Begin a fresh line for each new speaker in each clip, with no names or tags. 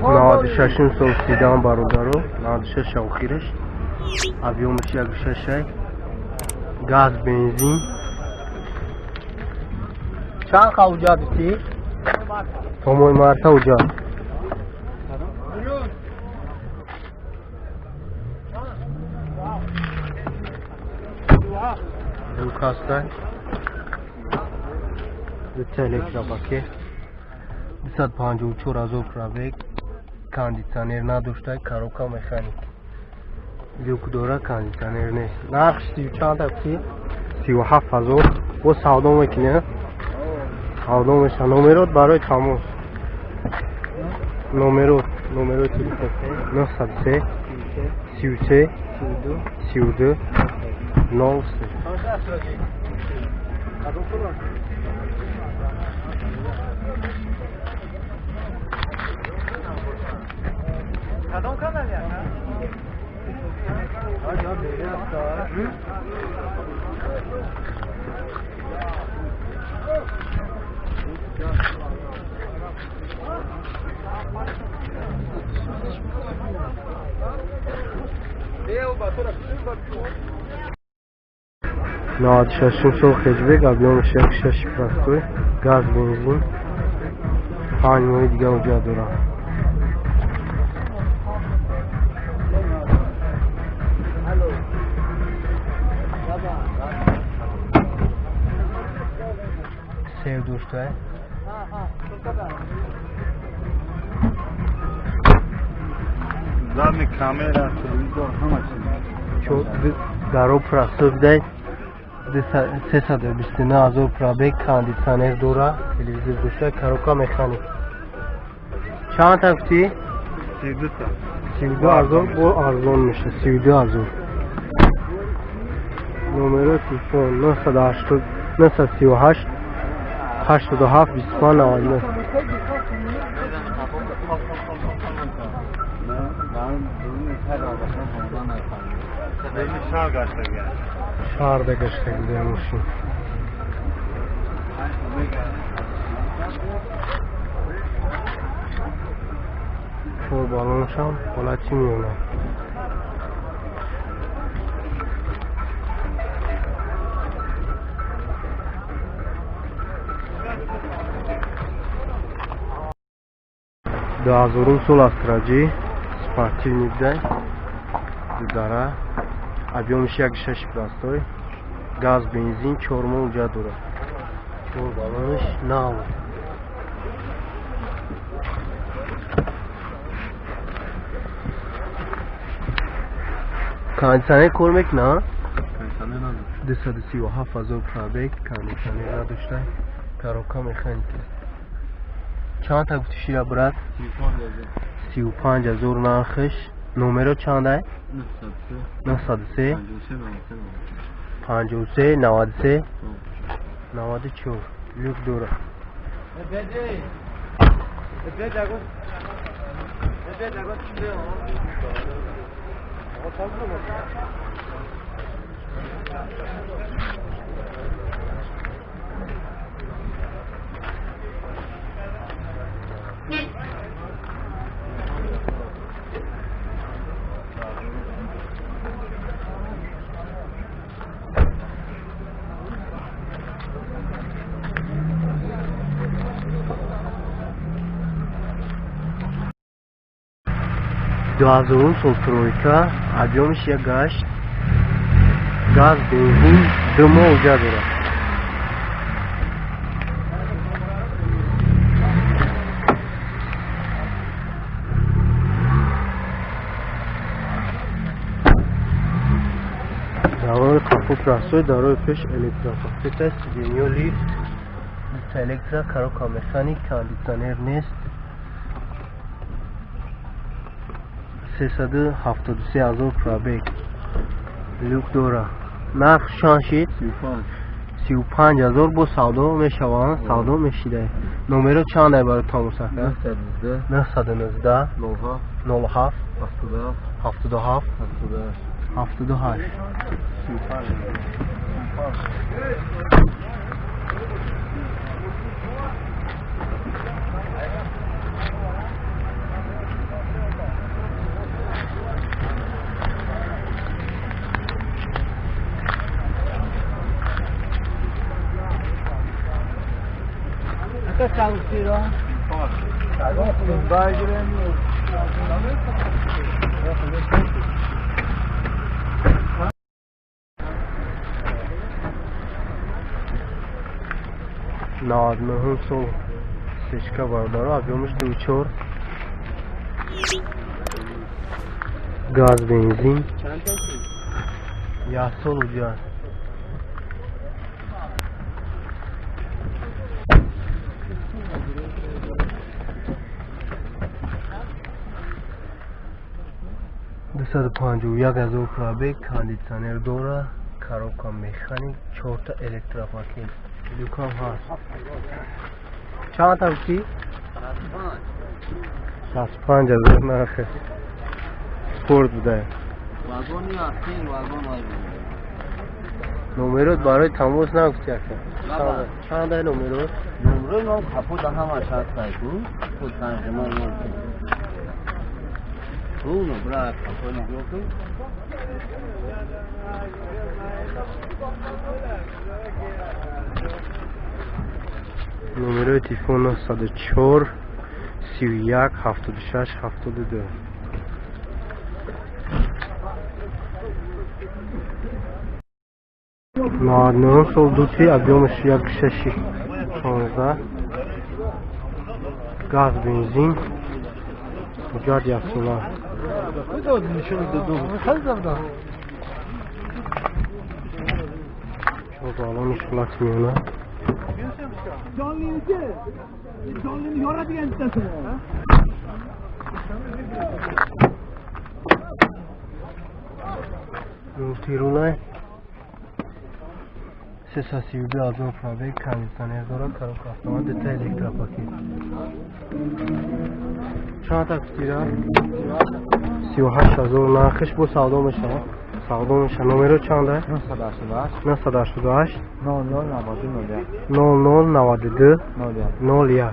96 сол седан бародаро, 96 охираш. Объёмаш 1,6, газ, бензин. Чанд қа уҷа дути? То моҳи марта уҷа. Люкастай. Дута электропакет. 254 ҳазор пробег. Кондитсионер надошта, коробка механик. Люк дора, кондитсионер нест. Нархш сию чанд гуфтӣ? 37 ҳазор. Бо савдо мекунӣ? Савдо меша. Номерот барои тамос. Номерот, номерои телефон. 903 33 32 03.
Кадом канале?
96 сол хэтчбек, объёмаш 1,6 простой, газ, бензин. 5 моҳи дига уҷа дорам. Сев дошта.
Задний камера, телевизор, ҳама чиз.
Даро простой будай. 329 ҳазор пробег, кондитсионер дора, телевизор дошта, коробка механик. Чанд та гуфтӣ?
32 та.
32 ҳазор, бо арзон меша, 32 ҳазор. Номерои телефон 980 938 87 25 99.
Шаҳр гаштагия.
Шаҳрда гаштагида мошин. Чор баллоншам ҳолати миёна. 2000-ум сол Астра Ҷи спортивный будай, дудара, объёмаш 1,6 простой, газ, бензин, 4 моҳ уҷа дорад. Чор баллонаш нав. Кондитсионер кор мекунад?
Кондитсионер надошт.
237 ҳазор пробег, кондитсионер надошта, коробка механика. Чанд та гуфти шира, брат?
35 ҳазор.
35 ҳазор нархш. Номеро чандай?
903
903
53 93
53 93 94. Люк дора. 2000-ум сол тройка, объёмаш 1,8, газ, бензин, 2 моҳ уҷа дорад. Дарои қафо простой, дарои пеш электропакет аст, сиденьё лифт, дута электро, коробка механик, кондитсионер нест. 373 ҳазор пробег, люк дора. Нарх чанд шид?
35.
35 ҳазор, бо савдо мешаванд, савдо мешида. Номеро чандай барои тамосака?
919
919
07
07
77
77
78.
78.
35.
99 сол сечка бародаро, объёмаш 2.4, газ бензин, як сол уҷа. 251 000 пробег, кондитсионер дора, коробка механик, чорта электропакет, люкам ҳаст. Чанд та гуфтӣ? 65 000 нархе. Спорт буда. Номерот барои тамос нагуфтӣ ака. Чанд номерот?
Номерои ман капота ҳамаш ҳастай ку. Худ танжима ноль. Руно, брат, капо нигоҳ кун.
Номерои телефон 904 31 76 72. 99 сол дути, объёмаш 1.6 16, газ бензин, ҳуҷҷат яксола. Чор баллони шулати миёна. Мултирулай 332 000 пробег, кондитсионер дорад, коробка автомат, дута электропакет. Чанд та гуфтира? 38 000 нархиш, бо савдо мешавад. Савдо мешавад. Номеро чанда?
988
988
0092 01.
0092
01.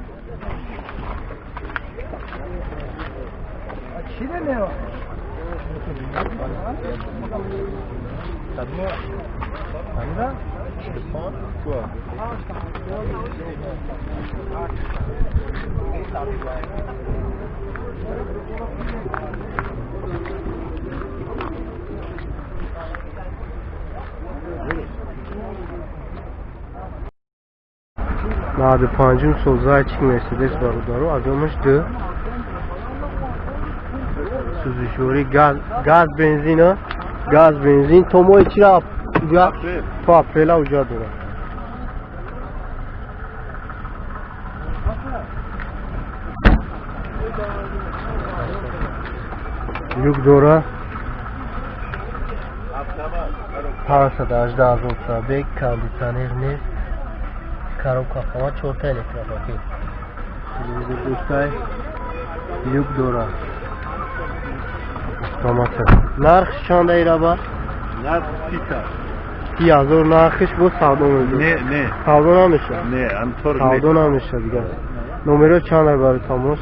01. 95-ум сол зайчик Мерседес бародаро, объёмаш 2, сӯзишворӣ, газ, газ бензина, газ бензин, то моҳи чира уҷа, то апрела уҷа дорад. Люк дора, 518 000 пробег, кондитсионер нест, коробка автомат, чорта электропакет, телевизор доштай, люк дора, автомата. Нархш чанда ираба?
Нарх сита.
30 000 нархиш, бо савдо мешавад.
Не, не.
Савдо намешавад.
Не, ҳамтор не.
Савдо намешавад дигар. Номеро чанд барои тамос?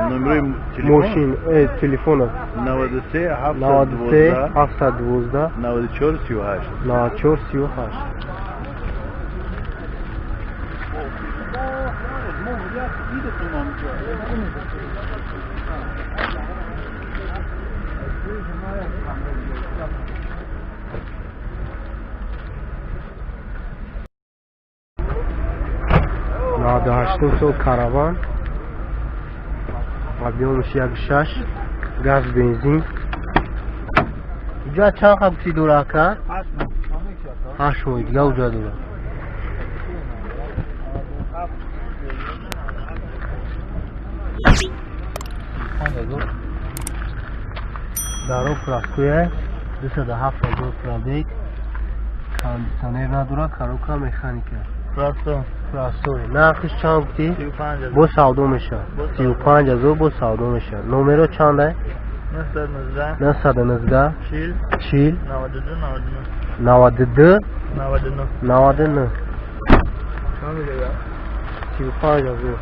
Номерои телефон?
Мошин, телефона.
93
93
712
712
94 38.
94 38. 98-ум сол караван, объёмаш 1.6, газ бензин. Уҷа чанд қа гуфтӣ дора ака? 8 моҳи дига уҷа дора. Даро простой, 207 000 пробег, кондитсионер надорад, коробка механика.
Просто.
Простой. Нархиш чанд гуфтӣ?
35 000.
Бо савдо мешавад. 35 000 бо савдо мешавад. Номеро чанда?
919
919
40
40
92 99.
92
99.
99. 35 000.